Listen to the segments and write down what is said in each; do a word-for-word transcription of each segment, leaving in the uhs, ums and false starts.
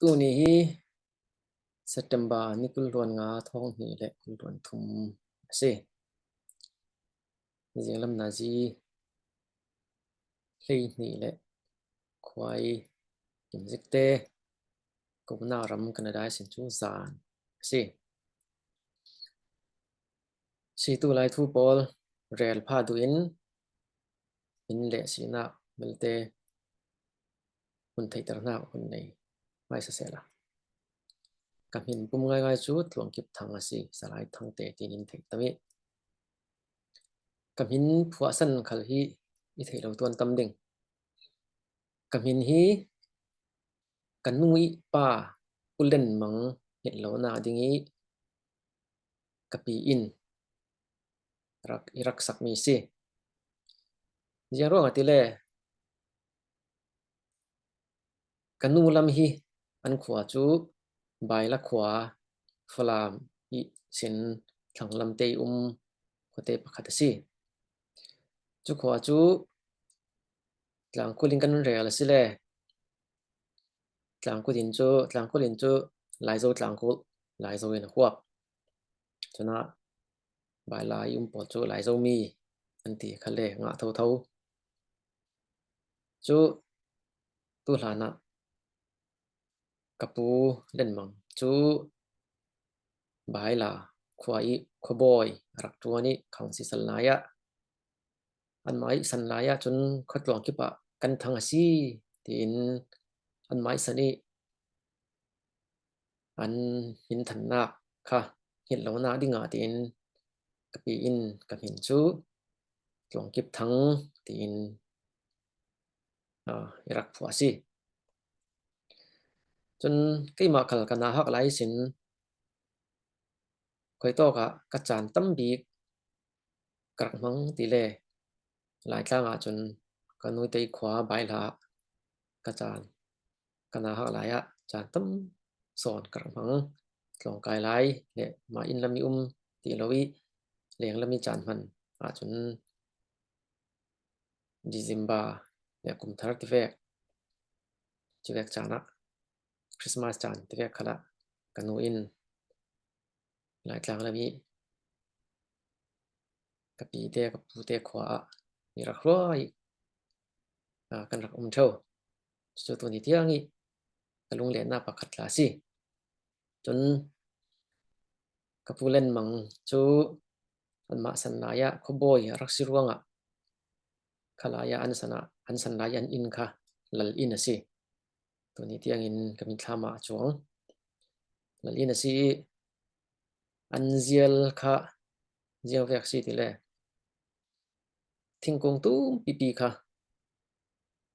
Tuni hi September ni kul hluan nga, thawng hnih le kul hluan thum a si. Zinglam nazi hlei hnih le khuai kim zikte, Kona ram Canada i sin chu zan a si. Situ lai thu pawl rel pha duhin, min le sinak belte hun theihternak hun nei hmaisa sela. Ka hmin pum ngaingai chu Tluangkip Thang a si, Salai Thangte tiin in theih tam i. Ka hmin phuahsan khal hi i theih lo tuan tam ding. Ka hmin hi ka nu i pa Pu Len Mang hngilh lohna ding i ka pi in rak, i rak sak mi si. Ziang ruang a ti le, ka nu lam hi an khua chu Baila khua, Falam i sin Thlang lam te i um khuate pakhat a si. Chu khua chu Tlangkul in kan rel a si le, Tlangkul in chu, Tlangkul in chu Laizo Tlangkul, Laizo in a huap. Chuna Baila i um pawl chu Laizo mi an ti kha le ngah thotho. Chu tu hlan ah ka pu Len Mang chu Baila khua i khuabawi a rak ṭuan i khang sisal lai ah, anmah i san lai ah chun khuatluang kipah kan thang a si tiin anmah i san i an hminthannak kha hngilh lohna dingah tiin ka pi in ka hmin chu Tluangkip Thang tiin, aa, i rak phuah a si. Chun keimah khal ka na hak lai sin khuitawkah ka caan tam bik ka rak hmang ti le, Laitlang ah chun ka nuitei khua Baila ka caan, ka na hak lai ah caan tam sawn ka rak hmang. Tlawngkai lai le mah inn lam i um ti lo i, leng lam i caan hman ah chun December le kum thar ti vek, ti vek caan ah, Christmas caan ti vek khal ah ka nu in Laitlang lam i ka pite, ka pute khua ah i rak hruai, aa, kan rak um ṭheu. Chu tuni tiang i ka lunglenna pakhat tla si. Chun ka pu Len Mang chu anmah san lai ah khuabawi a rak si ruangah kha lai ah an san ah, an san lai an inn kha Lal Inn a si. Tuni tiangin ka mitthlam ah a chuang. Lal Inn a si i an zial kha ziang vek si ti le, thingkung tum pipi kha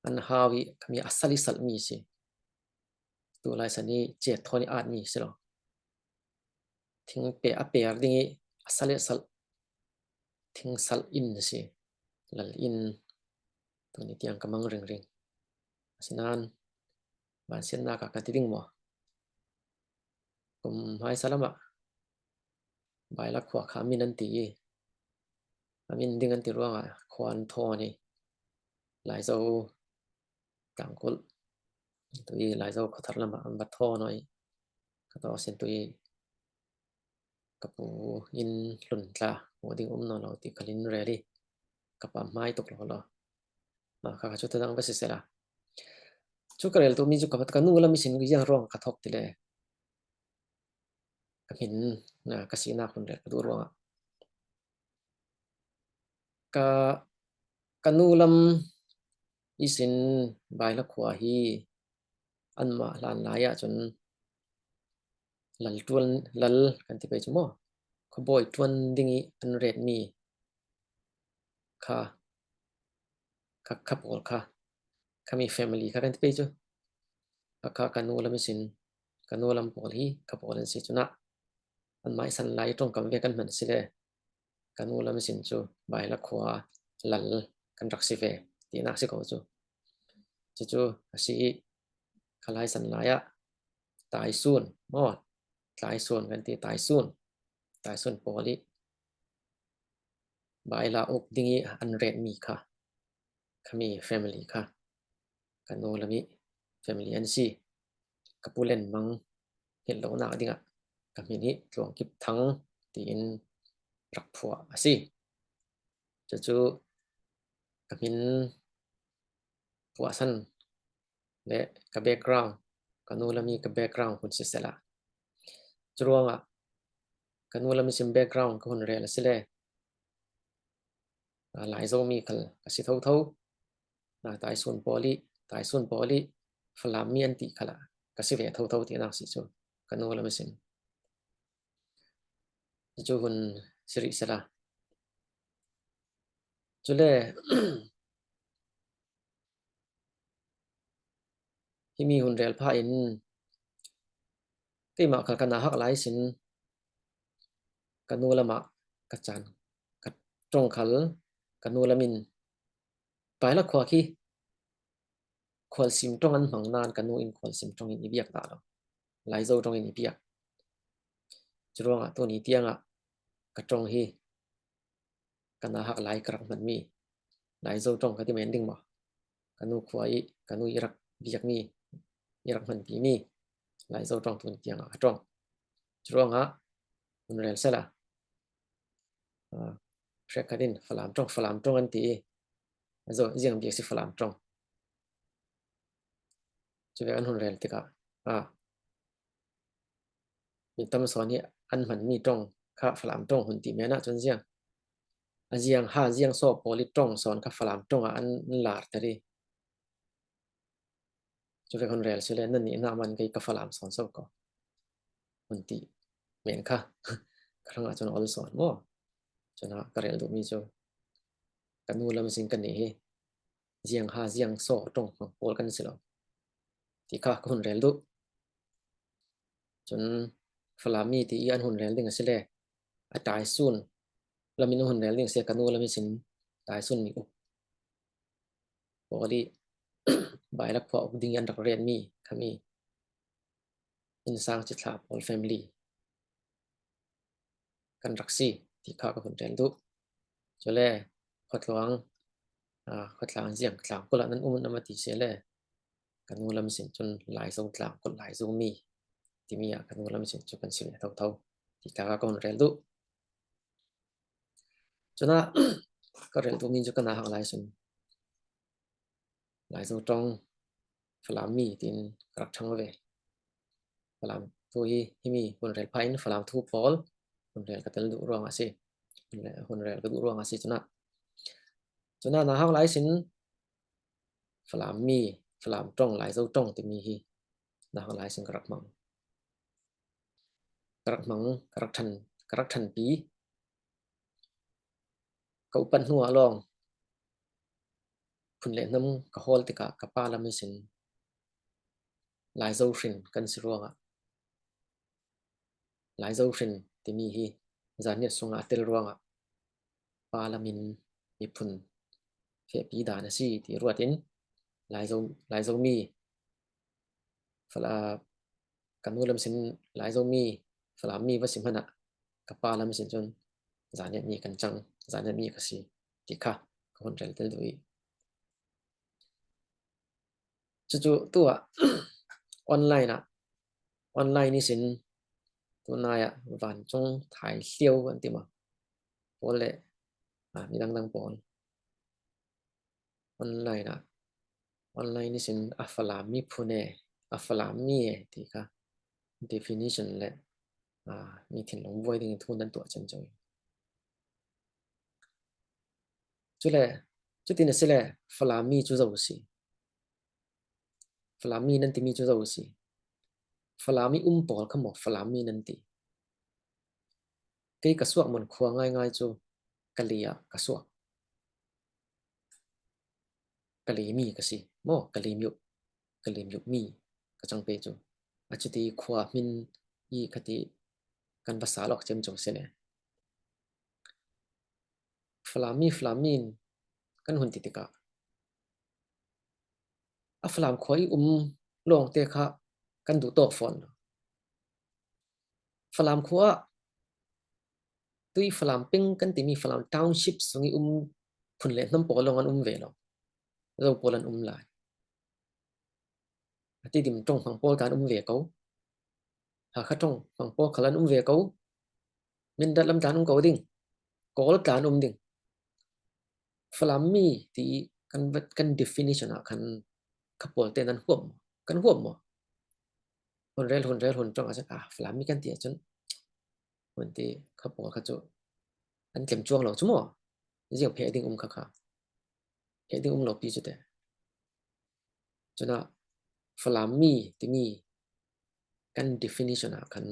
an hau i khami a sal i salh mi si. Tu lai san i chet thawn i at mi si lo. Thing pe a per ding i a sal i salh, thing salh inn si. Lal Inn tuni tiang ka mang ringring. Asinan vansiatnak ah kan ti ding maw? Kum hmaisa lam ah Baila khua kha a min an ti i, a min ding an ti ruangah khua an thawn i, Laizo Tlangkul, tu i Laizo khuathar lam ah an va thawn i, ka tawk sin tu i ka pu in hlun tla, hmuh ding um nawn lo ti khalin rel i, ka pam hmai tuk lo lo. Aa, kha kha chu tadang va sisela. Chu ka rel tu mi chu ka, ka nu lam i sin ziang ruang ka thawk ti le, ka hmin, aa, ka sinak hun rel ka duh ruangah ka, ka nu lam i sin Baila khua hi anmah hlan lai ah chun lal ṭuan, lal kan ti pei chu maw, khuabawi ṭuan ding i an ret mi kha, kha, kha pawl kha, khami family kha kan ti pei chu. Kha, kha ka nu lam i sin, ka nu lam pawl hi kha pawl an si chun ah, anmah i san lai ṭawngkam ve kan hman si le, ka nu lam i sin chu Baila khua lal kan rak si ve tinak si ko chu. Chu chu a si i, kha lai san lai ah Taisun maw, Taisun kan ti, Taisun, Taisun pawl i Baila uk ding i an ret mi kha, khami family kha ka nu lam i family an si. ka pu Len Mang hngilh lonak dingah ka hmin hi Tluang Kip Thang tiin rak phuah a si. Cucu ka hmin phuahsan le ka background, ka nu le mi ka background hun sisela. Curuangah ka nu le mi sin background ka hun rel a si le, aa, Laizo mi khal ka si thotho. Aa, Taisun pawl ih, Taisun pawl ih Falam mi an tih khalah ka si ve thotho tinak si cu ka nu le mi sin. Cucu hun si rih sela. Cule himi hun rel pha in keimah khal ka na hak lai sin ka nu lamah ka caan, ka ṭong khal ka nu lamin Paila khua khi Khualsim ṭong an hmang nain ka nu in Khualsim ṭong in i biak dah lo. Laizo ṭong in i biak. Curuangah tuni tiangah ka ṭong hi ka na hak lai ka rak hmanmi Laizo ṭong ka ti men ding maw? Ka nu khua ih ka nu i rak biakmi, i rak hmanpimi Laizo ṭong tuni tiangah ka ṭong. Curuangah hun rel sela. Aa, hrekkhat in Falam ṭong, Falam ṭong an ti ih, a zo ziang bik si Falam ṭong. Cuvek an hun rel tikah, aa, mi tam sawn hi an hmanmi ṭong kha Falam ṭong hun ti men ah cun ziang, a ziang ha ziang saw pawl ih ṭong sawn kha Falam ṭong ah an, an larter ih, cuvek hun rel si le, nannih na man kei ka Falam sawn so ko hun ti men kha ka hrangah cun ol sawn maw? Cun ah ka rel duhmi cu ka nu lam sin ka nih hi ziang ha ziang saw ṭong hmang pawl kan si lo ti kha ka hun rel duh. Cun Falam mi ti ih an hun rel ding a si le, a Taisun lamin an hun rel ding a si le, ka nu lam sin Taisun mi uk pawl ih Bailak khua uk ding ih an rak rianmi khami innsang cithla pawl family kan rak si ti kha ka hun rel duh. Cule khuatluang, aa, khuatlang ziang tlangkulh ah nan um, nan um a ti si le, ka nu lam sin cun Laizo tlangkulh, Laizo mi timi ah ka nu lam sin cu kan si ve thotho ti kha ka hun rel duh. Cun ah ka rel duhmi cu ka na hak lai sin Laizo ṭong Falam mi tiin ka rak ṭhang ve. Falam thu hi, himi hun rel pha in Falam thu pawl hun rel ka tel duh ruangah a si. Hun rel, hun rel ka duh ruangah a si cun ah. Cun ah na hak lai sin Falam mi, Falam ṭong, Laizo ṭong timi hi na hak lai sin ka rak hmang. Ka rak hmang, ka rak ṭhan, ka rak ṭhanpi. Ka upat hnu ah lawng phun le hnam ka hawl tikah ka pa lam ihsin Laizo hrin kan si ruangah, Laizo hrin timi hi zaniat sungah a tel ruangah pa lamin miphun fehpi dan a si ti ruatin Laizo, Laizo mi Fala-, ka nu lam sin Laizo mi, Falam mi va si hmanah ka pa lam sin cun zaniat mi kan cang, zaniat mi ka si ti kha ka hun rel tel duh ih. Cucu tu ah online ah, online ihsin tunai ah vancung thai hliau an ti maw? Pawl le, ah, midang dang pawl online ah, online ihsin a Falam miphun e, a Falam mi e ti kha definition le, ah, mi thinlung buai ding thu nan tuah ciamco. Cule, cutin a si le Falam mi cu zo a si. Falam mi nan timi cu zo a si. Falam ih um pawl kha maw Falam mi nan ti? Kei ka suak mun khua ngaingai cu Kali ah ka suak. Kali mi ka si maw? Kali miuh, Kali miuh mi ka cang pei cu. A cuti khua hmin ih khati kan va sa lawk ciamco si le. Falam mi, Falam mi in kan hun ti tikah a Falam khua ih um lawngte kha kan duh tawk fawn lo. Falam khua ah tui Falam peng kan timi Falam township sung ih um phun le hnam pawl lawng an um ve lo. Zo pawl an um lai. A Tedim ṭawng hmang pawl tlan um ve ko. Hakha ṭawng hmang pawl khal an um ve ko. Mindat lam tlan um ko ding. Kawl tlan um ding. Falam mi ti kan, kan definition ah khan kha pawl te nan huam maw? Kan huam maw? Hun rel, hun rel, hun ṭawng ah chun, ah, Falam mi kan ti ah chun, hun ti kha pawl kha chu an tlem chuang lo chu maw? Ziang pheh ding um kha kha. Pheh ding um lo pi chu te. Chun a Falam mi timi kan definition ah khan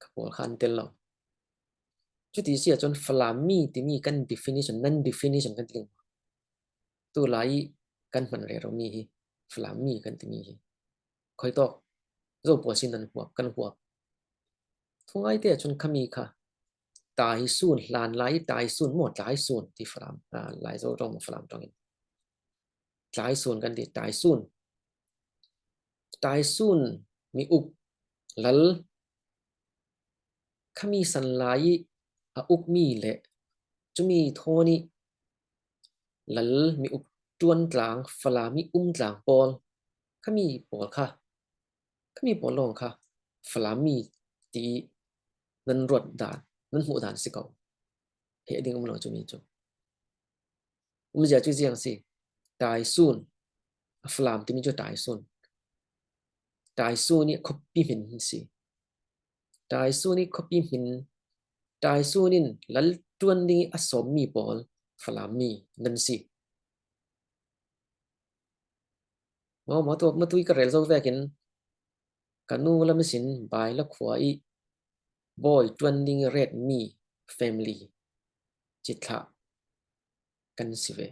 kha pawl kha an tel lo. Chuti si ah chun Falam mi timi kan definition, nan definition kan ti ding. Tu lai kan hman rero mi hi Falam mi kan timi hi. Khawi tawk zo pawl sin nan huap, kan huap. Thungai te ah chun khami kha Taisun, hlan lai Taisun maw, Tlaisun ti Falam, ah, Laizo ṭawng maw Falam ṭawng in. Tlaisun kan ti, Taisun. Taisun mi uk lal khami san lai a uk mi le chumi thawn i lal mi uk ṭuan tlang, Falam mi um tlang pawl, khami pawl kha, khami pawl lawng kha Falam mi ti nan ruat dan, nan hmuh dan si ko. He ding um lo chumi chu. Umzia chu ziang si. Taisun. A Falam timi chu Taisun. Taisun i khawpi hmin si. Taisun i khawpi hmin. Taisun in lal ṭuan ding i a sawm mi pawl Falam mi nan si. Maw, maw tu, maw tu i ka rel zo vekin ka nu lam sin Baila khua i bawi ṭuan ding i ret mi family ci thla kan si ve.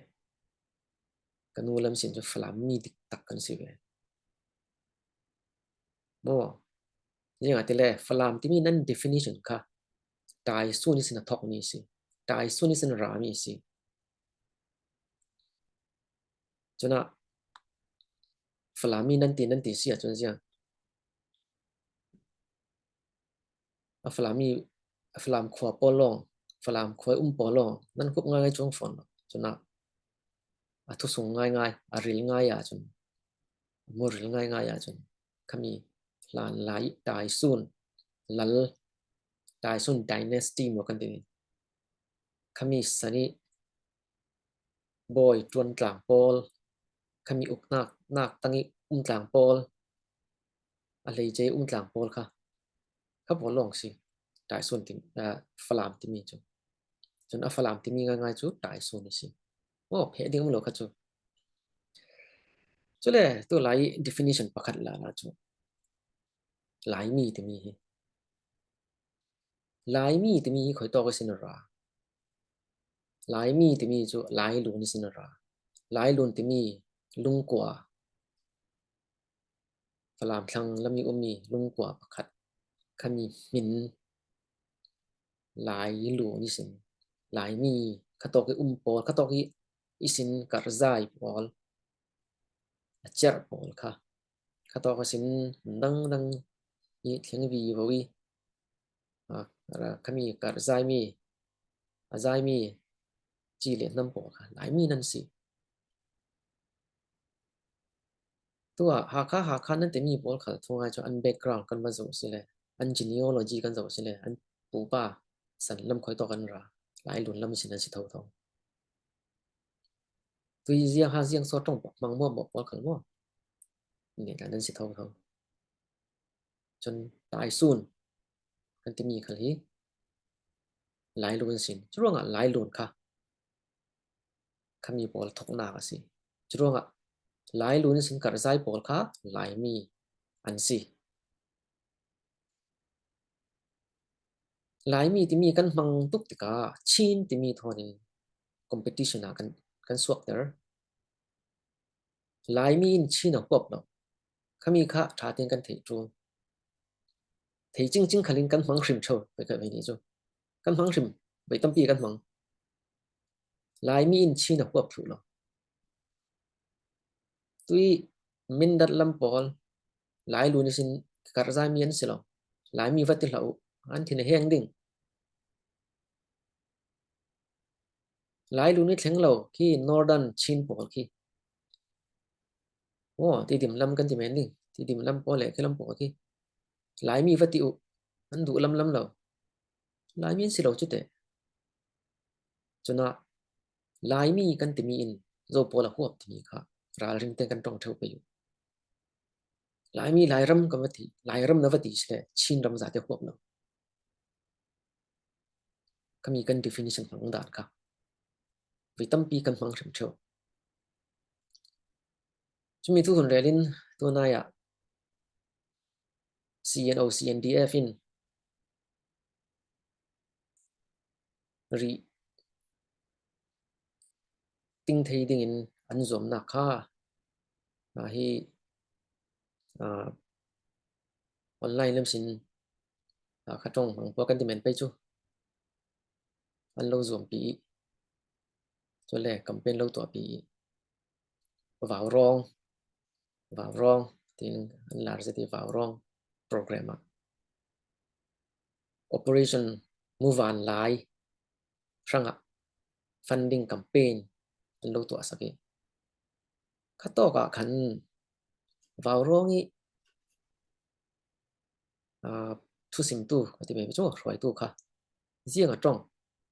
Ka nu lam sin chu Falam mi dik tak kan si ve. Maw, ziang a ti le Falam timi nan definition kha Taisun i sin a thawk mi si. Taisun i sin ra mi si. Chun a Falam mi nan ti, nan ti si ah chun ziang a Falam mi, a Falam khua pawl lawng, Falam khua um pawl lawng nan khup ngai ngai chuang fawn lo. Chun a a thusung ngai ngai, a ril ngai ah chun, a mu ril ngai ngai ah chun khami hlan lai Taisun lal, Taisun dynasty maw kan ti ni. Khami san i bawi ṭuan tlang pawl, khami uk nak, nak tang i um tlang pawl, a hleice um tlang pawl kha, kha pawl lawng si. Taisun ti, ah, Falam timi chu. Chun a Falam timi ngai ngai chu Taisun i si. Maw, pheh ding um lo kha chu. Chule tu lai definition pakhat la la chu Laimi timi hi. Laimi timi hi khawi tawk i sin ra? Laimi timi chu Lailun i sin ra. Lailun timi lungkua, Falam thlang lam i um i lungkua pakhat khami hmin Lailun i sin. Laimi kha tawk i um pawl, kha tawk i, i sin Karzai pawl, a cerh pawl kha, kha tawk a sin dang dang i thleng vivo i, a, ra, khami Karzai mi, a Zai mi ci le hnam pawl kha Laimi nan si. Tua Hakha, Hakha nan timi pawl kha thungai chu an background kan va zo si le, an genealogy kan zo si le, an pupa san lam khawi tawk an ra, Lailun lam sin an si tho tho. Tui ziang ha ziang saw ṭawng hmang maw, maw pawl khal maw? Ni ta nan si tho tho. Chun Taisun kan timi khal hi Lailun sin. Churuangah Lailun kha khami pawl thawknak a si. Churuangah Lailun sin Karzai pawl kha Laimi an si. Laimi timi kan hmang tuk tikah Chin timi thawnin competition ah kan, kan suakter. Laimi in Chin a huap lo. Khami kha ṭha tein kan theih ṭul. Thei cingcing khalin kan hmang hrim ṭheu, pei kha vei ni chu. Kan hmang hrim, vei tampi kan hmang. Laimi in Chin a huap thluh lo. Tui Mindat lam pawl, Lailun i sin Karzai mi an si lo. Laimi va ti hlah uh, an thin a heng ding. Lailun i thleng lo khi Northern Chin pawl khi Aw, Tedim lam kan ti men ding. Tedim lam pawl le khi lam pawl khi Laimi va ti uh, an duh lamlam lo. Laimi an si lo cu teh. Cunah Laimi kan timi in Zo pawl a huap timi kha ralring tein kan ṭong ṭheu pei uh. Laimi Lairam kan va ti, Lairam na va ti si le Chin ram zate huap lo. Khami kan definition hmang dan kha voi tampi kan hmang hrim ṭheu. Cumi thu hun relin tunai ah C N O, C N D F in rih ting thei dingin an zuamnak kha, ah, hi, ah, online lam sin, ah, kha ṭong hmang pua kan ti men pei cu an lo zuampi i, cule campaign lo tuahpi i, vaurawng, vaurawng, tin an lar zet i vaurawng program ah Operation Muvanlai hrangah funding campaign an lo tuahsak i, khatawk ah khan vaurawng i, aa, thusimtu a ti ve cu hruaitu kha ziang a ṭong,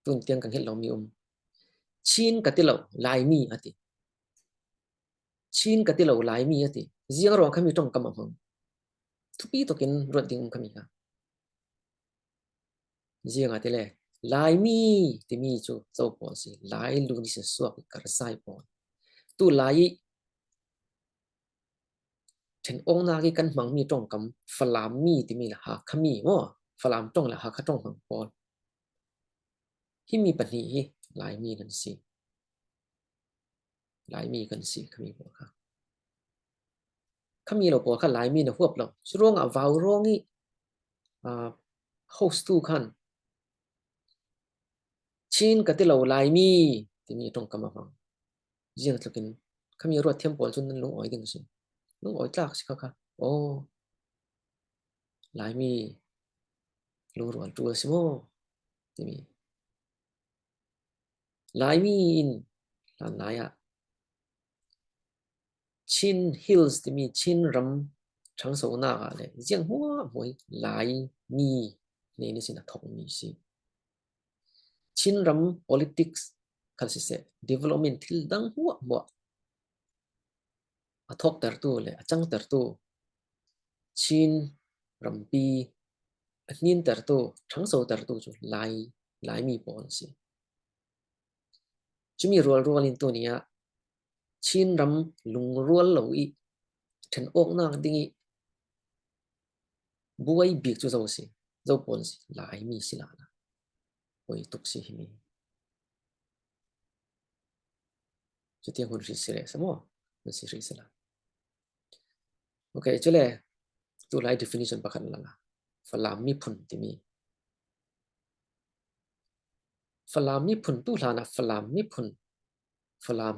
tun tiang kan hilh lomi um. Chin ka ti lo, Laimi a ti. Chin ka ti lo, Laimi a ti. Ziang ruang khami ṭongkam a hmang? Thupi takin ruat ding um khami kha. Ziangahtile Laimi timi cu Zo pawl si, Lai lu ni sin suak i karzai pawl. Tu lai i ṭhen-awknak i kan hmangmi ṭongkam Falammi timi le Hakhami maw, Falam ṭong le Hakha ṭong hmang pawl. Himi pahnih hi Laimi nan si. Laimi kan si khami pawl kha. Khami lo pawl kha Laimi na huap lo. Curuangah vaurawng i, aa, host tu khan Chin ka ti lo, Laimi timi ṭongkam a hmang. Ziang tlukin khami ruat thiam pawl cun nan lungawi ding si. Lungawi tlak si kha kha. Aw, Laimi lungrual ṭul si maw? Timi. Laimi in hlan lai ah Chin Hills timi Chin ram ṭhangsonak ah le ziang hmuahhmuah hi Laimi hnen ihsin a thokmi si. Chin ram politics khal siseh, development thil dang hmuahhmuah a thawktertu le a cangtertu Chin rampi a hnintertu, ṭhangsotertu cu Lai, Laimi pawl a si. Cumi rualrual in tuni ah Chin ram lungrual lo i ṭhen-awknak ding i buai bik cu Zo si, Zo pawl si, Laimi si lala. Buai tuk si himi. Cutiang hun hri si reh sa maw? Hun si hri si la. Ok, cule tu lai definition pakhat lala. Falam miphun timi. Falam miphun tu hlanah Falam miphun. Falam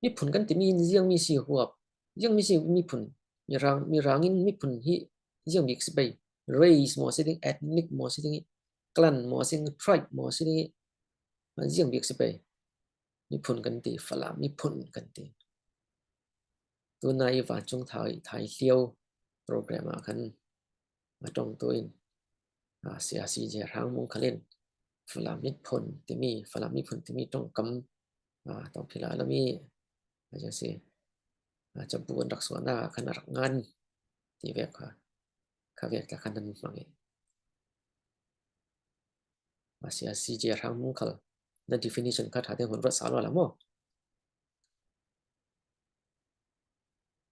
miphun kan timi in ziangmi si huap, ziangmi si miphun, Mirang, Mirang in miphun hi ziang bik si pei, race maw si ding, ethnic maw si ding, clan maw si ding, tribe maw si ding, ziang bik si pei. Miphun kan ti, Falam miphun kan ti. Tunai i vancung thai, thai hliau program ah khan a ṭongtu in, a, siasi J. Hrang Mung khal in Falam miphun timi, Falam miphun timi ṭongkam, a, tawngphila lami, a, ziang si, a, cabu an rak suahnak ah khan a rak ngan ti vek kha, kha vek ta khan nan hmang i. A, siasi J. Hrang Mung khal na definition kha ṭha te hun ruat sa lo la maw?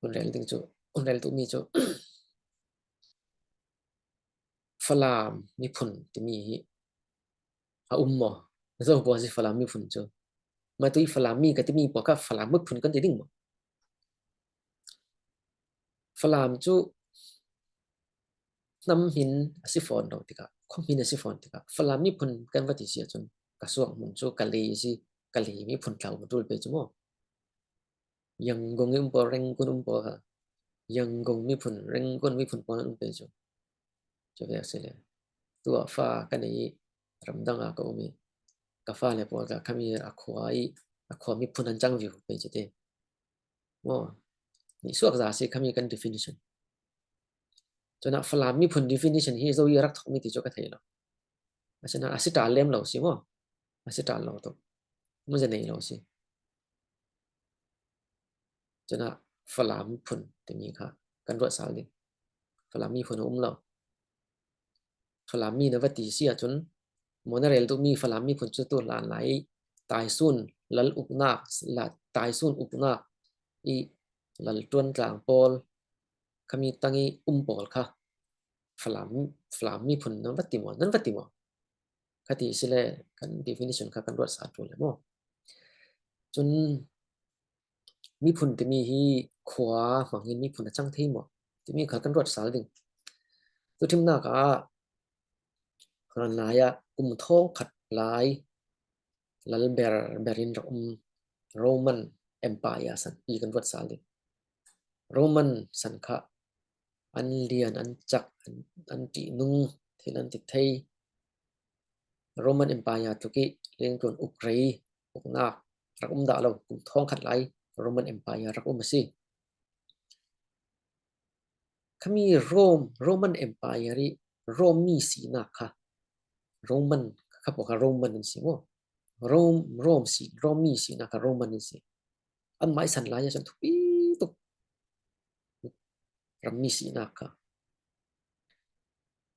Hun rel ding cu, hun rel tu mi cu Falam miphun timi hi a um maw? Zo pawl si Falam miphun cu. Mah tu i Falam mi ka timi pawl kha Falam miphun kan ti ding maw? Falam cu hnam hmin a si fawn lo tikah, khua hmin a si fawn tikah, Falam miphun kan va ti si ahcun ka suak hmun cu Kalay si, Kalay miphun tlau a ṭul pei cu maw? Yangon i um pawl, Rangoon um pawl kha, Yangon miphun, Rangoon miphun pawl an um pei cu. Cu vek si le. Tuah fa ka nei i ramdang ah ka um i ka fale pawl kha khami a khua i, a khua miphun an cang vivo pei cu ti. Maw? Nih suak za si khami kan definition. Cun a Falam miphun definition hi zo i rak thawkmi ti cu ka thei lo. Asinain a si ṭal lem lo si maw? A si ṭal lo tuk. Maw, za nei lo si. Cun a Falam miphun timi kha kan ruat sal ding. Falam miphun a um lo. Falam mi na va ti si ahcun, maw, na rel duhmi Falam miphun cu tu hlan lai i Taisun lal uknak, la, Taisun uknak i lal ṭuan tlang pawl, khami tang i um pawl kha Falam, Falam miphun nan va ti maw, nan va ti maw? Kha ti si le kan definition kha kan ruat sal ṭul le maw? Cun miphun timi hi khua hmangin miphun a cang thei maw timi kha kan ruat sal ding. Tuṭhimnak ah hlan lai ah kum thawngkhat lai lal ber ber in rak um Roman Empire san i kan ruat sal ding. Roman san kha an lian, an cak, an, an ṭihnung, thil an ti thei. Roman Empire tluk i leilungtlun uk rei, uknak rak um dah lo, kum thawngkhat lai Roman Empire rak um a si. Khami Rome, Roman Empire i Rome mi sinak kha Roman, kha pawl kha Roman an si maw? Rome, Rome si, Rome mi sinak kha Roman an si. Anmah i san lai ah cun thupi tuk rammi sinak kha.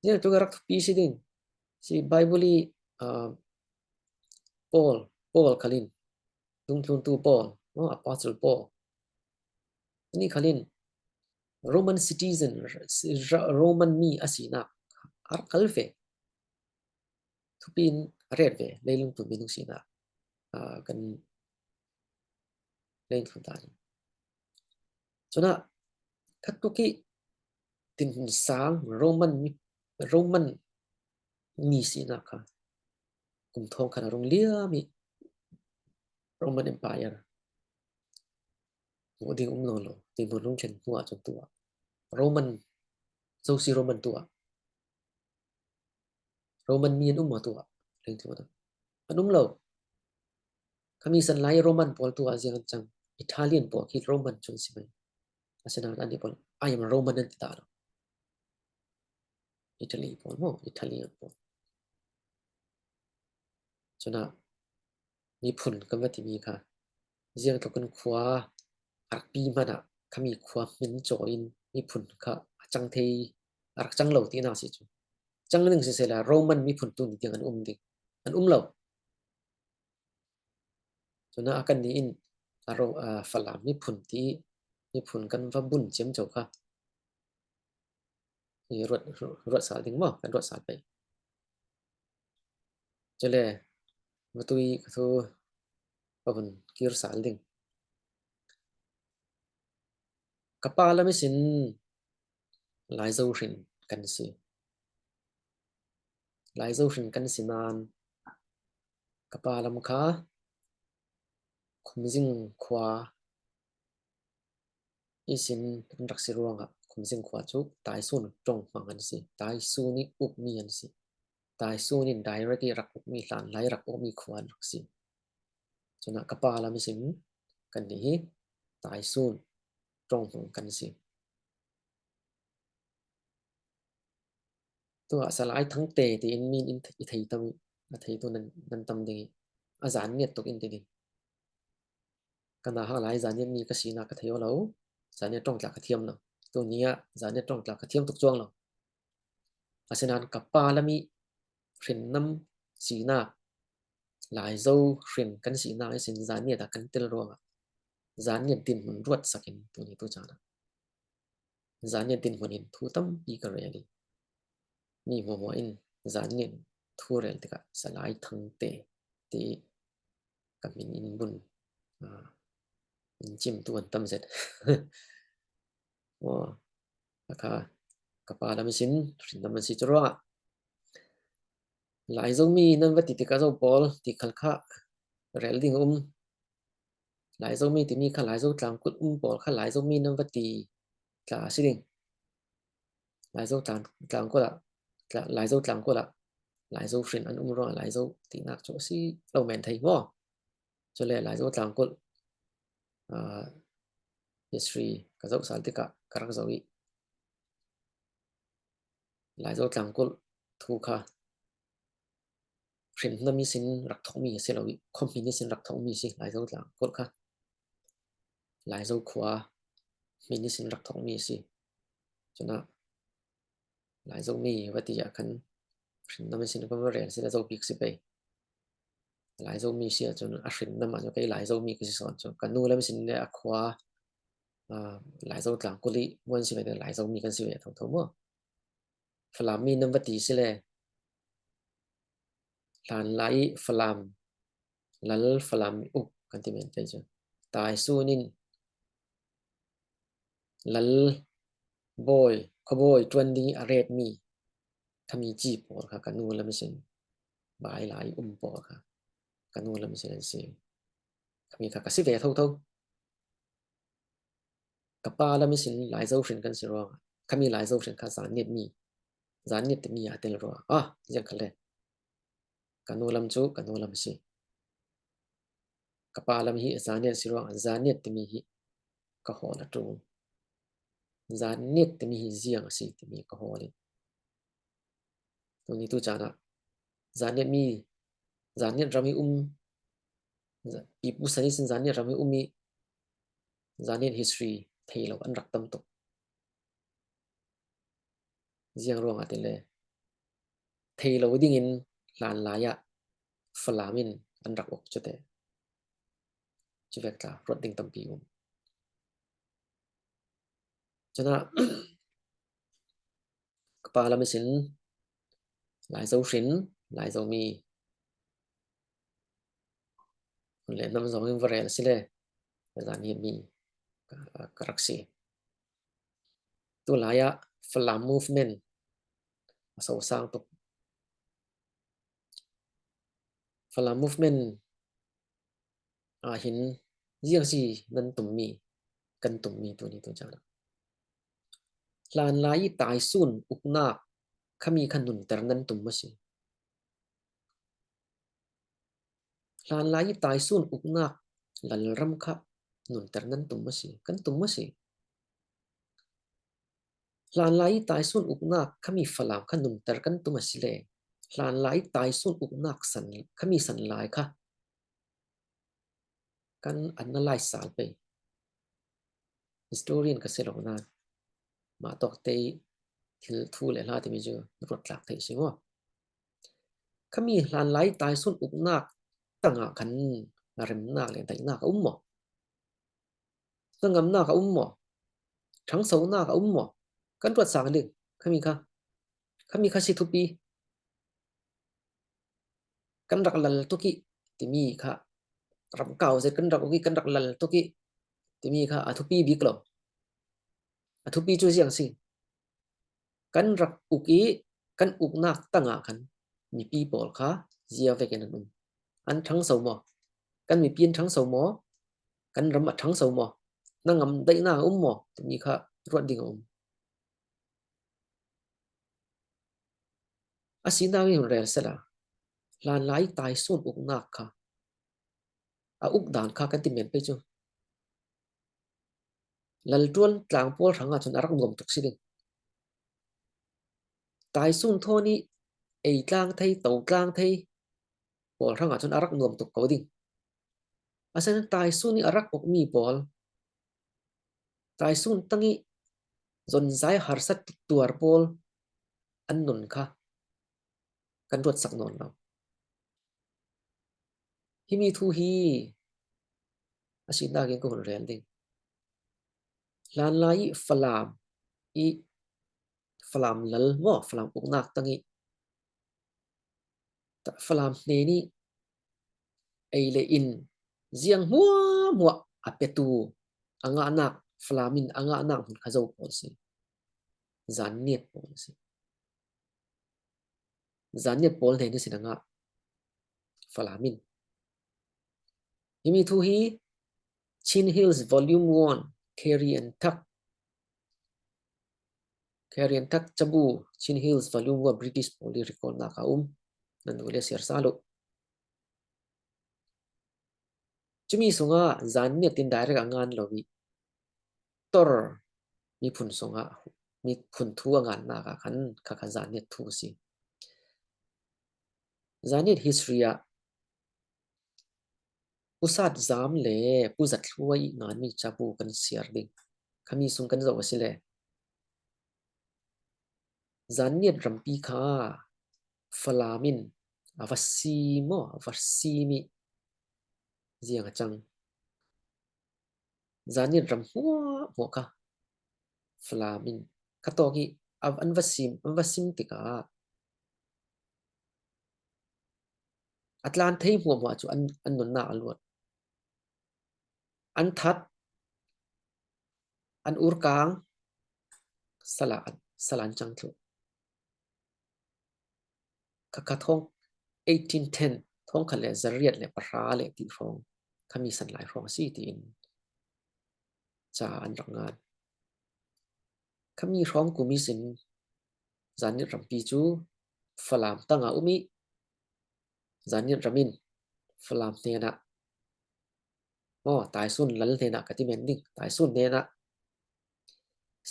Ziang tuk rak thupi si ding. Si Bible i, ah, Paul, Paul khalin, dungthluntu Paul, no, Apostle Paul. Ni khalin Roman citizen, Ra-, Roman mi a sinak a rak kal ve. Thupi in a ret ve, leilungtlun minung sinak, ah, kan leilungtlun ta. Cun a khat tuk i tinhmun sang Roman mi, Roman mi sinak kha kum thawngkhat a rung liam i Roman Empire hmuh ding um nawn lo. Tinhmun rung ṭhen hnu ah cun tu ah Roman, Zosi Roman tu ah Roman mi an um maw tu ah? Ring tu ah an um lo. Khami san lai Roman pawl tu ah ziang an cang? Italian pawl khi Roman cun si mai. Asinain an i pawl, "I am Roman," an ti ta lo. Italy pawl maw, Italian pawl. Cun a miphun kan va timi kha ziang tluk in khua a rak pi hmanh ah khami khua hmin caw in miphun kha a cang thei, a rak cang lo tinak si cu. Cang ding siseh la Roman miphun tu ni tiang an um ding, an um lo. Cun a kan ni in a ro-, a Falam miphun ti miphun kan va bun ciamco kha. I ruat, ruat sal ding maw? Kan ruat sal pei. Cule, va tui ka thu, ka hun kir sal ding. Ka pa lam ihsin Laizo hrin kan si. Laizo hrin kan si nain ka pa lam kha Khumzing khua ihsin an rak si ruangah Khumzing khua cu Taisun ṭong hmang an si. Taisun i ukmi an si. Taisun in direct i rak ukmi, hlan lai rak ukmi khua an rak si. Cun a ka pa lam ihsin kannih hi Taisun ṭong hmang kan si. Tu ah Salai Thangte tiin min in i thei tam, a theitu nan, nan tam ding i a zan ngiat tuk in ti ding. Ka nahak lai zan ngiat mi ka sinak ka thei aw lo, zan ngiat ṭong tlak ka thiam lo. Tu ni ah zan ngiat ṭong tlak ka thiam tuk cuang lo. Asinain ka pa lam i hrinnam sinak, Laizo hrin kan sinak ihsin zan ngiat ah kan tel ruangah zan ngiat dinhmun ruat sak in tu ni tu caan ah zan ngiat dinhmun in thu tampi ka rel i mi hmuahhmuah in zan ngiat thu rel tikah Salai Thangte ti ka min in bun, aa, in cim tu an tam zet. Aw, a kha ka pa lam ihsin hrinnam an si cu ruangah Laizomi nan va ti tikah zo pawl ti khal kha rel ding a um. Laizomi timi kha Laizo tlangkulh um pawl kha Laizomi nan va ti tla a si ding. Laizo tlang, tlangkulh ah, tla, Laizo tlangkulh ah Laizo hrin an um ruangah Laizo tinak cu a si lo men thei maw? Cule Laizo tlangkulh, aa, history ka zoh sal tikah ka rak zoh ih, Laizo tlangkulh thu kha hrin hnam ihsin rak thokmi a si lo ih, khuahmin ihsin rak thokmi a si. Laizo tlangkulh kha Laizo khua hmin ihsin rak thokmi a si. Cunah Laizo mi va ti ah khan hrin hnam ihsin kan va rel si le, Zobik si pei. Laizo mi si ahcun a hrin hnam ah cun kei Laizo mi ka si sawn cu, ka nu lam ihsin le a khua, aa, Laizo tlangkulh ih muan si ve, Laizo mi kan si ve thotho maw? Falam mi nan va ti si le, hlanlai ih Falam, lal Falam uk kan ti men pei cu, Taisun in lal bawi, khuabawi ṭuan ding ih a retmi khami ci pawl kha ka nu lam ihsin, bailai ih um pawl kha ka nu lam ihsin an si. Khami kha ka si ve thotho. Ka pa lam ihsin Laizo hrin kan si ruangah, khami Laizo hrin kha Zanniat mi, Zanniat timi a tel ruangah, ah, ziang kha le. Ka nu lam cu ka nu lam a si. Ka pa lam hi Zanniat si ruangah Zanniat timi hi ka hawl a ṭul. Zanniat timi hi ziang a si timi ka hawl ih, tuni tu caan ah Zanniat mi, Zanniat ram hi um, pipu san ihsin Zanniat ram hi um ih, Zanniat history thei lo an rak tam tuk. Ziang ruangah ti le, thei lo dingin hlanlai ah Falam in an rak uk cu te. Cuvek tla ruat ding tampi um. Cunah ka pa lam ihsin Laizo hrin, Laizo mi, hun le hnam zong in va rel si le, Zanniat mi ka, ka rak si. Tulai ah Falam movement a sosang tuk. Falam movement ah hin ziang si nan tummi, kan tummi tuni tu caan ah hlanlai ih Taisun uknak khami kha nunter nan tum maw si? Hlanlai ih Taisun uknak lalram kha nunter nan tum maw si? Kan tum maw si? Hlanlai ih Taisun uknak khami Falam kha nunter kan tum a si le, hlanlai ih Taisun uknak san, khami sanlai kha kan analyse sal pei. Historian ka si lo nain mah tawk te ih thil thu le hla timi cu ruat tlak theih si maw? Khami hlanlai Taisun uknak tangah khan remnak le daihnak a um maw? Hnangamnak a um maw? Ṭhangsonak a um maw? Kan ruat sang ding. Khami kha, khami kha si thupi. Kan rak lal tuk ih timi kha, ram kau zet kan rak uk ih kan rak lal tuk ih timi kha a thupi bik lo. A thupi cu ziang si. Kan rak uk ih kan uknak tangah khan mipi pawl kha zia vekin an um. An ṭhangso maw? Kan mipi an ṭhangso maw? Kan ram a ṭhangso maw? Hnangam daihnak a um maw? Timi kha ruat ding a um. A sinak ih hun rel sehla, hlanlai Taisun uknak kha, a uk dan kha kan ti men pei cu, lalṭuan tlang pawl hrangah cun a rak nuam tuk si ding. Taisun thawn ih ei tlang thei, to tlang thei pawl hrangah cun a rak nuam tuk ko ding. Asinain Taisun ih a rak ukmi pawl, Taisun tang ih zonzai harsat tuar pawl an nun kha kan ruatsak nawn lo. Himi thu hi a sinak in ka hun rel ding. Hlanlai ih Falam ih, Falam lal maw, Falam uknak tang ih, Falam hnen ih ei le in ziang hmuahhmuah a petu a ngahnak, Falam in a ngahnak hmun kha zo pawl si. Zanniat pawl si. Zanniat pawl hnen ihsin a ngah Falam in. Himi thu hi Chin Hills Volume One, Carey and Tuck. Carey and Tuck cabu, Chin Hills Volume One, British pawl ih recordnak a um. Nan duh le siar sal uh. Cumi sungah Zanniat in direct a ngan lo ih, Victor miphun sungah, miphun thu a ngannak ah khan kha kha Zanniat thu a si. Zanniat history ah Pu Sat Zam le Pu Zat Thlua i nganmi cabu kan siar ding. Khami sung kan zoh a si le. Zanniat rampi kha Falam in a va sim maw, a va sim i ziang a cang. Zanniat ram hmuahhmuah kha Falam in kha tawk i a, an va sim, an va sim tikah a tlan thei hmuahhmuah cu an, an nunnak a luat. An that, an urkang, sala an, sala an cang thluh. Kha kha thawng eighteen ten, thawng khat le zariat le pahra le ti hrawng, khami san lai hrawng a si tiin ca an rak ngan. Khami hrawng kum ihsin Zanniat rampi cu Falam tangah um i, Zanniat ram in Falam hnenah, aw, Taisun lal hnenah ka ti men ding, Taisun hnenah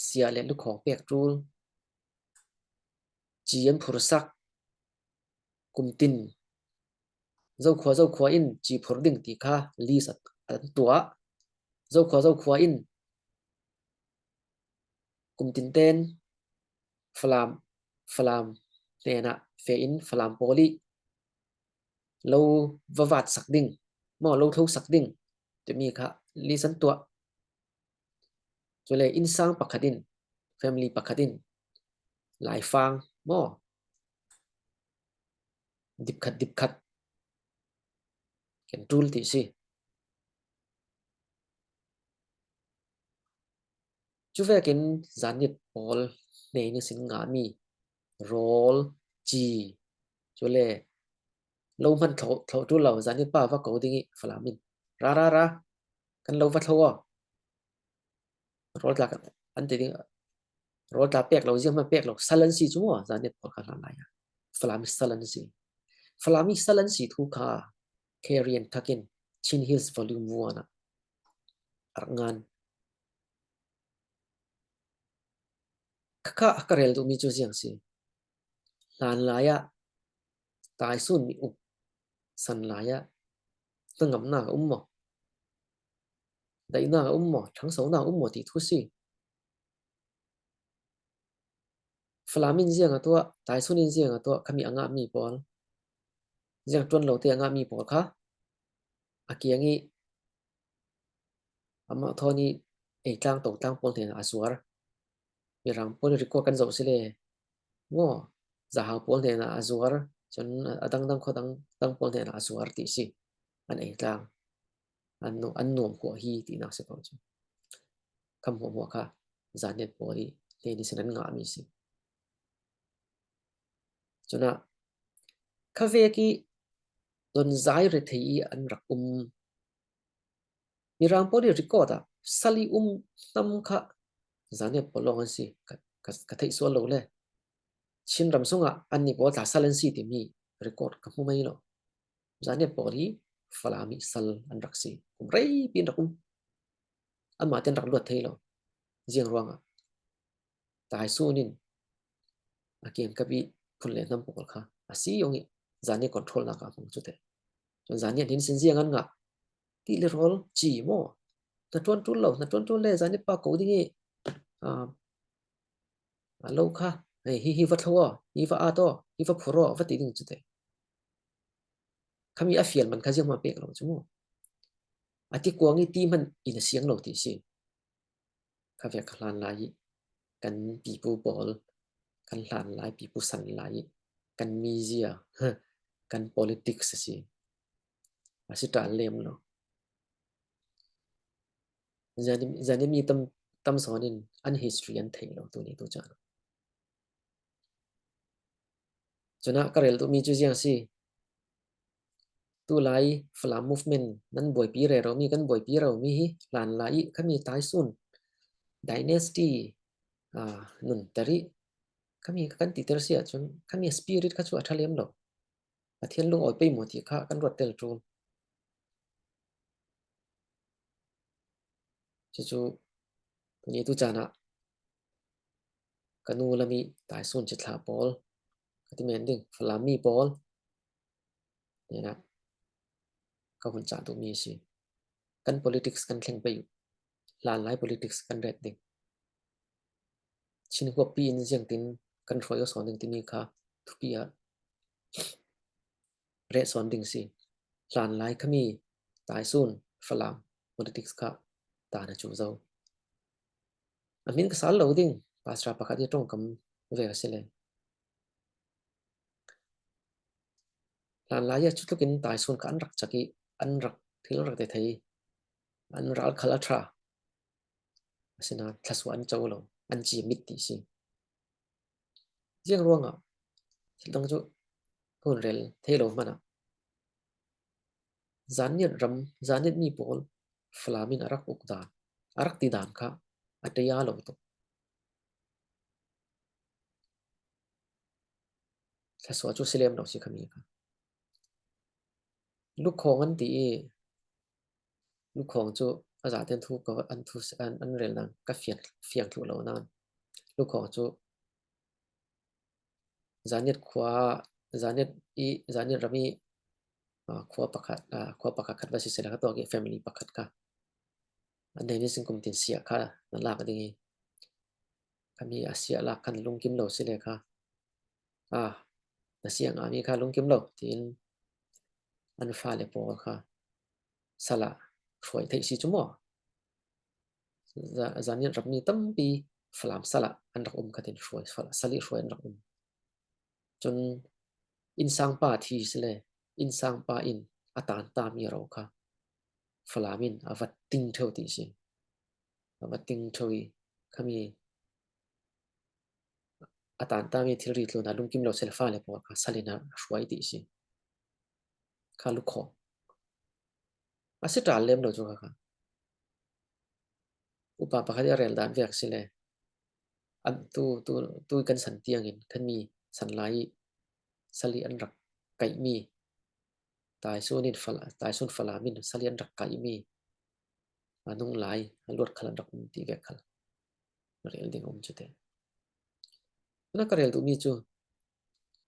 siah le lukhawng pek ṭul, ci an phursak, kumtin zokhua zokhua in ci phur ding ti kha list an tuah. Zokhua zokhua in kumtin ten Falam, Falam hnenah feh in Falam pawl i lo va vat sak ding maw, lo thlo sak ding timi kha list an tuah. Cule innsang pakhat in, family pakhat in, laifang maw, dipkhat dipkhat ken ṭul ti si. Cuvekin Zanniat pawl hnen ihsin ngahmi rawl, ci, cule lo hman thlo, thlo ṭul lo, Zanniat pa va ko ding i Falam in, ra, ra, ra, kan lo va thlo aw. Rawl tla kan, an ti ding, rawl tla pek lo, ziang hman pek lo, sal an si cu maw, Zanniat pawl kha hlan lai ah Falam i sal an si. Falam i sal an si thu kha Carey and Tuck in Chin Hills Volume One ah a rak ngan. Kha kha ka rel duhmi cu ziang si. Hlan lai ah Taisun mi uk san lai ah hnangamnak a um maw? Daihnak a um maw? Ṭhangsonak a um maw ti thu si. Falam in ziang a tuah, Taisun in ziang a tuah, khami a ngahmi pawl, ziang ṭuan lo te a ngahmi pawl kha a kiang i amah thawn i ei tlang to tlang pawl hnenah a zuar. Mirang pawl i record kan zoh si le maw, zahau pawl hnenah a zuar, cun a dangdang khua dangdang pawl hnenah a zuar ti si. An ei tlang, an nu-, an nuam khua hi tinak si ko cu. Kha hmuahhmuah kha Zanniat pawl i hnen ihsin an ngahmi si. Cunah kha vek i donzai rethei i an rak um. Mirang pawl i record ah sal i um hnam kha Zanniat pawl lawng an si, ka, ka, ka theih sual lo le. Chin ram sungah anni pawl tla sal an si timi record ka hmu mai lo. Zanniat pawl hi Falam i sal an rak si. Kum reipi an rak um. Anmah te an rak luat thei lo. Ziang ruangah Taisun in a kiangkap i phun le hnam pawl kha a si zong i Zanniat control nak a hmang cu te. Cun Zanniat hin sin ziang an ngah ti le rawl, ci maw? Na ṭuan ṭul lo, na ṭuan ṭul le Zanniat pa ko ding i, ah, a lo kha, hei, hi, hi va thlo aw, hi va at aw, hi va phur aw, va ti ding cu te. Khami a fial man kha zianghman pek lo cu maw? A ti kuang i ti hman in a siang lo ti si. Kha vek kha hlan lai i kan pipu pawl, kan hlan lai, pipu san lai i kan mizia, kan politics a si. A si ṭal lem lo. Zani, zani mi tam, tam sawn in an history an thei lo tuni tu caan. Cunah ka rel duhmi cu ziang si. Tulai Falam movement nan buaipi rero mi, kan buaipi rero mi hi hlan lai i khami Taisun dynasty, ah, nunter i khami kan titer si ahcun khami spirit kha cu a ṭha lem lo. Pathian lungawi pei maw ti kha kan ruat tel ṭul. Cucu Tuni tu caan ah ka nu lam i Taisun cithlah pawl, ka ti men ding, Falam mi pawl, nena ka hun cah duhmi a si. Kan politics kan thleng pei uh. Hlanlai politics kan ret ding. Chin huappi in ziangtin kan hruai aw sawn ding timi kha thupi ah ret sawn ding si. Hlanlai khami Taisun Falam politics kha ta na cu zo. A min ka sal lo ding, pastor pakhat i ṭongkam ve ka si le. Hlanlai ah cutlukin Taisun kha an rak cak i an rak thil rak te thei, an ral khal a ṭha. Asinain thlasua an co lo, an ci mit ti si. Ziang ruangah thil dang cu ka hun rel thei lo hmanah Zanniat ram, Zanniat mi pawl Falam in a rak uk dan, a rak ti dan kha a tei a lo tuk. Thlasua cu si lem lo si khami kha. Lukhawng an ti i, Lukhawng cu a zaten thu ka an thu an, an rel nan ka fiang, fiang thluh lo nan. Lukhawng cu Zanniat khua, Zanniat i, Zanniat ram i, ah, khua pakhat, ah, khua pakhat khat va si sila ka tuak i family pakhat kha. An nei ni singkum tin siah kha na lak ding i. Khami a siah lak khan lungkim lo si le kha. Ah, na siah ngami kha lungkim lo, tiin an fale pawl kha sal ah hruai theih si cu maw? Za-, Zanniat ram mi tampi Falam sal ah an rak um kha tin hruai, sal ah, sal i hruai an rak um. Cun innsangpa thi si le, innsangpa in a tanta mi ro kha Falam in a va ting ṭheu ti si. A va ting ṭheu i khami a tanta mi thilri tlun a lungkim lo si le fale pawl kha sal in a hruai ti si. Kha Lukhawng. A si ṭal lem lo cu kha kha. Upa pakhat i a rel dan vek si le. An tu, tu, tu kan san tiangin kan mi san lai i sal i an rak kaihmi. Taisun in Fal-, Taisun Falam in sal i an rak kaihmi. A nung lai, a luat khal an rak um ti vek khal. Rel ding a um cu te. Na ka rel duhmi cu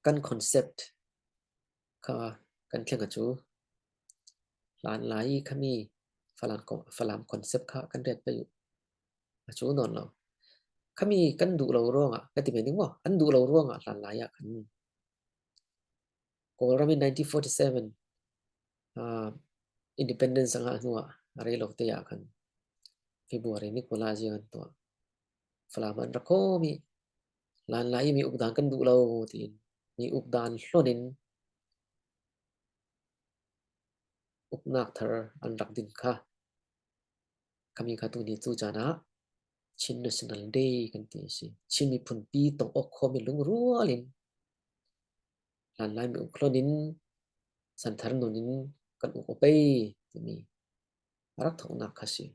kan concept kha kan thleng a cu hlanlai i khami Falam co-, Falam concept kha kan ret pei uh. A cu nawn lo. Khami kan duh lo ruangah, ka ti men ding maw? An duh lo ruangah hlanlai ah kan Kawlram in nineteen forty-seven, ah, independence a ngah hnuah a rei lo te ah khan February ni kul ah ziang an tuah. Falam an rak khawm i hlanlai i mi uk dan kan duh lo tiin mi uk dan hlon in uknak thar an rak din kha. Khami kha tuni tu caan ah Chin National Day kan ti a si. Chin miphunpi tong awk khawm i lungrual in hlanlai mi uk hlon in santhar nun in kan uk aw pei timi a rak thoknak kha si.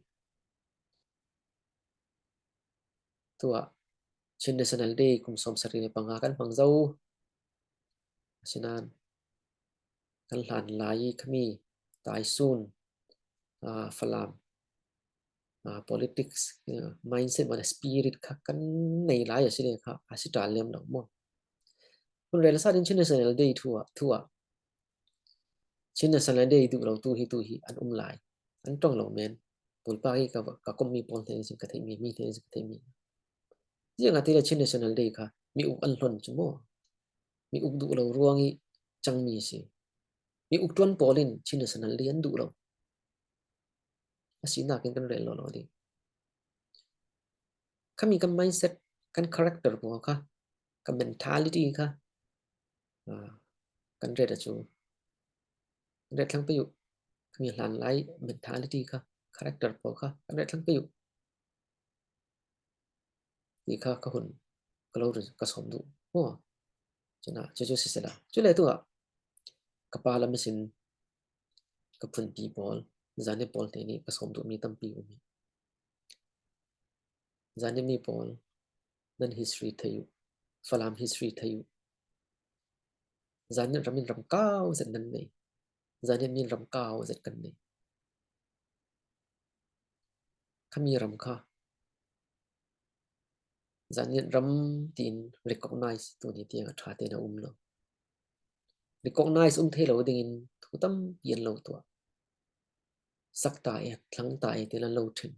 Tuah Chin National Day kum sawmsarih le panga kan hmang zo. Asinain kan hlanlai i khami Taisun, ah, Falam, ah, politics, ah, mindset, mana spirit kha kan nei lai a si le kha a si ṭal lem lo maw? Hun rel sa din Chin National Day thu ah, thu ah Chin National Day duh lo tu hi, tu hi an um lai. An ṭong lo men. Pulpa hi ka, ka kommi pawl hnen in ka theihmi, mi hnen in ka theihmi. Ziangahtile Chin National Day kha mi uk an hlon cu maw? Mi uk duh lo ruang i cangmi a si. Mi uk ṭuan pawl in Chin National Day an duh lo. A si nakin kan rel lo lo ding. Khami kan mindset, kan character pawl kha, kan mentality kha, ah, kan ret a cu kan ret thlang pei uh. Khami hlanlai mentality kha, character pawl kha kan ret thlang pei uh. Ti kha ka hun ka lo rin ka sawm duh. Aw. Cun ah, cucu sisela. Cu le tu ah ka pa lam sin ka phunpi pawl, Zanniat pawl hnen i ka sawm duhmi tampi um hi. Zanniat mi pawl, nan history thei uh, Falam history thei uh. Zanniat ram in ram kau zet nan nei. Zanniat mi in ram kau zet kan nei. Khami ram kha Zanniat ram tiin recognize tuni tiang a ṭha tein a um lo. Recognize um thei lo dingin thu tampi an lo tuah. Sak ta e, thlang ta e tiin an lo ṭhen.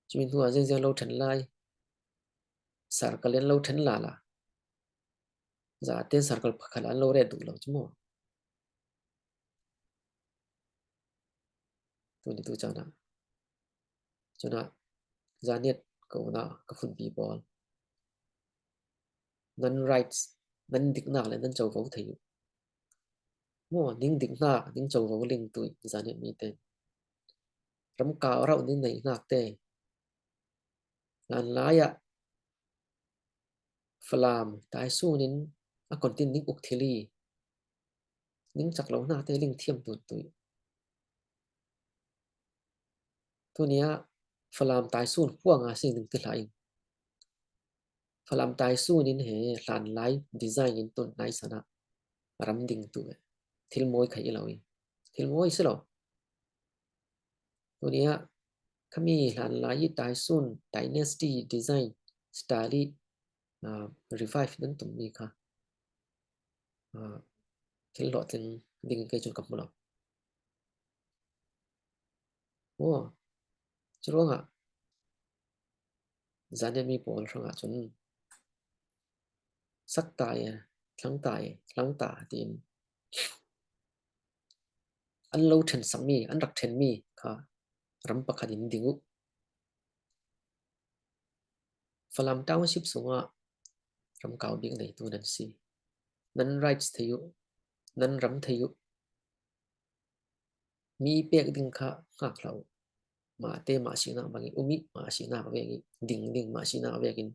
Cumin hnuah ziangziang lo ṭhen lai. Circle an lo ṭhen lala. Zaten circle pakhat an lo ret duh lo cu maw? Tuni tu caan ah. Cun ah, Zanniat ka unau ka phunpi pawl, nan rights, nan diknak le nan covo thei uh. Maw, ning diknak, ning covo ling tu i Zanniat mi te. Ram kau rauh ning neihnak te. Hlanlai ah Falam Taisun in a kontin ning uk thil i, ning cak lo hnak te ling thiam tun tu i. Tuni ah Falam Taisun khua nga si ning ti hlah in. Falam Taisun in he hlanlai design in tun nai san ah ram ding tu e. Thil mawi kha i lo i. Thil mawi si lo. Tuni ah khami hlanlai i Taisun dynasty design style i, ah, revive nan tum mi kha, ah, thil hlawhtling ding kei cun ka hmu lo. Aw, curuangah Zanniat mi pawl hrangah cun sak ta e, thlang ta e, thlang ta tiin an lo ṭhen sakmi, an rak ṭhenmi kha ram pakhat in ding uh. Falam Township sungah ram kau bik neitu nan si. Nan rights thei uh, nan ram thei uh. Mi pek ding kha hngak hlah uh. Mahte mah sinak bang i um i, mah sinak vek i ding ding, mah sinak vek in,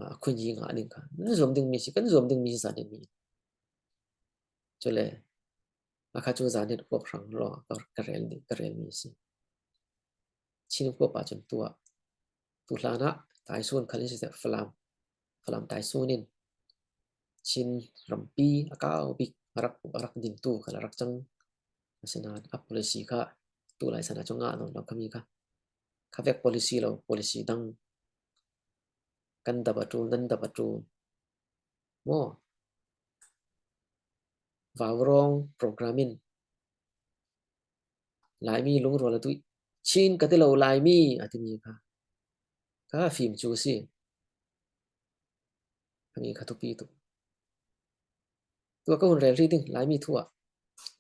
ah, khun yi ngah ding kha. Nan zuam ding mi si, kan zuam ding mi si Zanniat mi. Cule, a kha cu Zanniat khua hrang lawng ka, ka rel ding, ka rel mi si. Chin khua pa cun tuah. Tu hlan ah Taisun khal in si Falam, Falam Taisun in Chin rampi a kau bik a rak, a rak din tu khal a rak cang. Asinain a policy kha tu lai san ah cu ngah nawn lo khami kha. Kha vek policy lo, policy dang. Kan dap a ṭul, nan dap a ṭul. Maw? Vaurawng program in Laimi lungrual a tuih. Chin ka ti lo, Laimi a timi kha, kha fim cu si. Khami kha thupi tuk. Tua ka hun rel hrih ding, Laimi thu ah.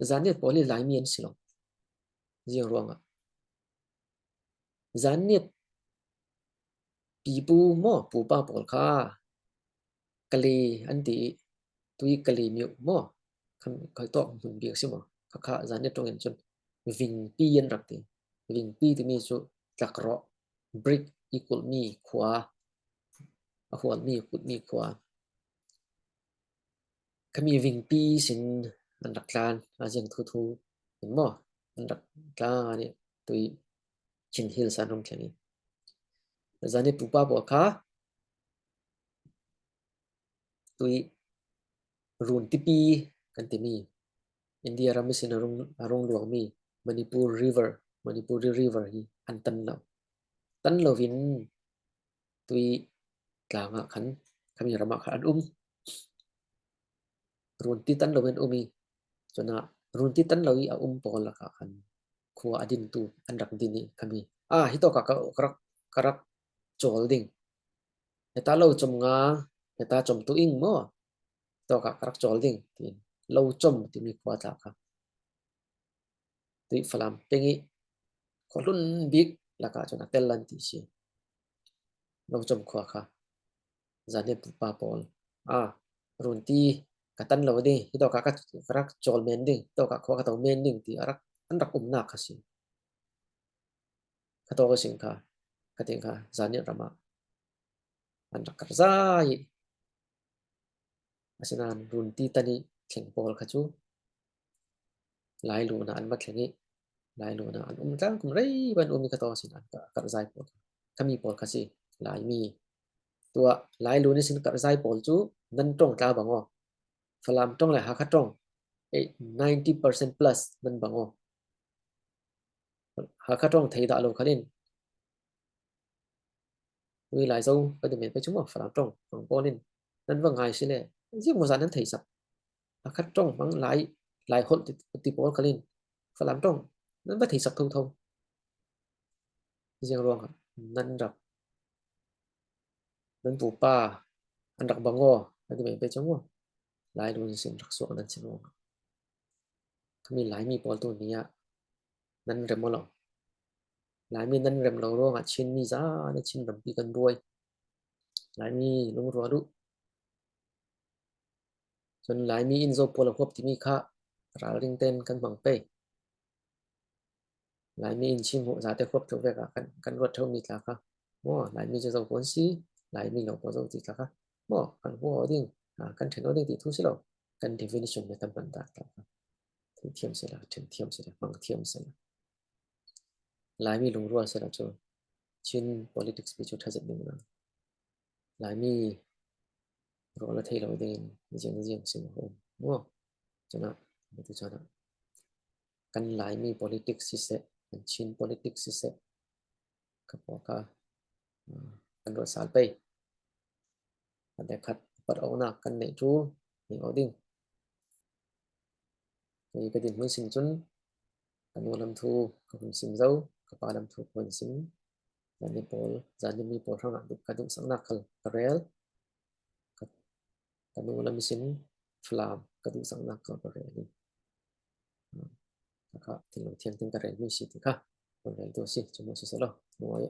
Zanniat pawl hi Laimi an si lo. Ziang ruangah. Zanniat pipu maw, pupa pawl kha Kali an ti i, tui Kali miu maw, khan khaitawk hmun bik si maw, kha kha Zanniat ṭawng in cun Vingpi an rak ti. Vingpi timi cu tlakrawh, brick i kulhmi khua, a hualmi, kulhmi khua. Khami Vingpi sin an rak tlan, a ziang thuthu in maw, an rak tlan i tui Chin Hills an rung thleng i. Zanniat pupa pawl kha tui Runtipi kan timi, India ram ihsin a rung, a rung luangmi Manipur River, Manipuri River hi an tan lo. Tan lo in tui tlang ah khan khami ram ah khan an um. Runti tan lo in um i, cun ah Runti tan lo i a um pawl lakah khan khua a din tu an rak din i khami. Ah, hitawk ah ka, ka rak, ka rak cawl ding. Heta lo com nga, heta com tu ing maw? Hitawk ah ka rak cawl ding, tiin. Lo com timi khua tla kha. Tui Falam peng i khuahlun bik lakah cun a tel an ti si. Lo com khua kha Zanniat pupa pawl, ah, Runti ka tan lo ding, hitawk ah ka, ka rak cawl men ding, hitawk ah khua ka to men ding, ti a rak, an rak umnak kha si. Kha tawk ihsin kha, ka ting kha, Zanniat ram ah an rak karhzai i. Asinain Runti tan i thleng pawl kha cu Lailun ah an va thleng i, Lailun ah an um tlang kum rei ban um i, kha tawk ihsin an ka, karhzai pawl kha, khami pawl kha si, Laimi. Tua Lailun ihsin karhzai pawl cu nan ṭawng tla bang aw. Falam ṭawng le Hakha ṭawng, eh, ninety percent plus nan bang aw. Hakha ṭawng thei dah lo khalin, Ui Lai Zo ka ti men pei chu maw, Falam ṭawng, Pangpawlin, nan va ngai si le, ziang maw zah nan theisak. Hakha ṭawng hmang Lai, Lai holh ti, ti pawl khalin, Falam ṭawng, nan va theisak thotho. Ziang ruangah nan rak, nan pupa an rak bang aw, a ti men pei chu maw, Lai lungsim rak suak nan si ruangah. Khami Laimi pawl tu ni-ah nan rem aw lo. Laimi nan rem lo ruangah Chinmi zan a Chin rampi kan buai. Laimi lungrual uh. Chun Laimi in Zo pawl a huap timi kha ralring ten kan hmang pei. Laimi in Chin hmuh zate huap ṭheuh vekah kan, kan ruat ṭheuh mi tla kha. Maw, Laimi cu Zo pawl si, Laimi lo pawl Zo ti tla kha. Maw, kan hua aw ding, a, kan ṭhen aw ding ti thu si lo. Kan definition le kan hman dak tla kha. Theithiam sela, ṭhenthiam sela, hmangthiam sela. Laimi lungrual sela cu Chin politics pi cu ṭha zet ding na. Laimi rual a thei lo dingin ziang ziang sim a um. Maw, cunah, tu cunah kan Laimi politics siseh, kan Chin politics siseh, ka pawh kha, ah, kan ruat sal pei. Khat le khat pat awknak kan neih ṭul, neih aw ding. Kei ka dinhmun sin cun ka nu lam thu ka hun sim zo, ka pa lam thu ka hun sim. Zanni pawl, zanni mi pawl hrangah duh, ka duhsaknak khal ka rel. Ka, ka nu lam sin Falam ka duhsaknak khal ka rel i, ah, ka kha thinlung thiang tin ka rel mi si ti kha hun rel tu si, cu maw si seh law. Nuai,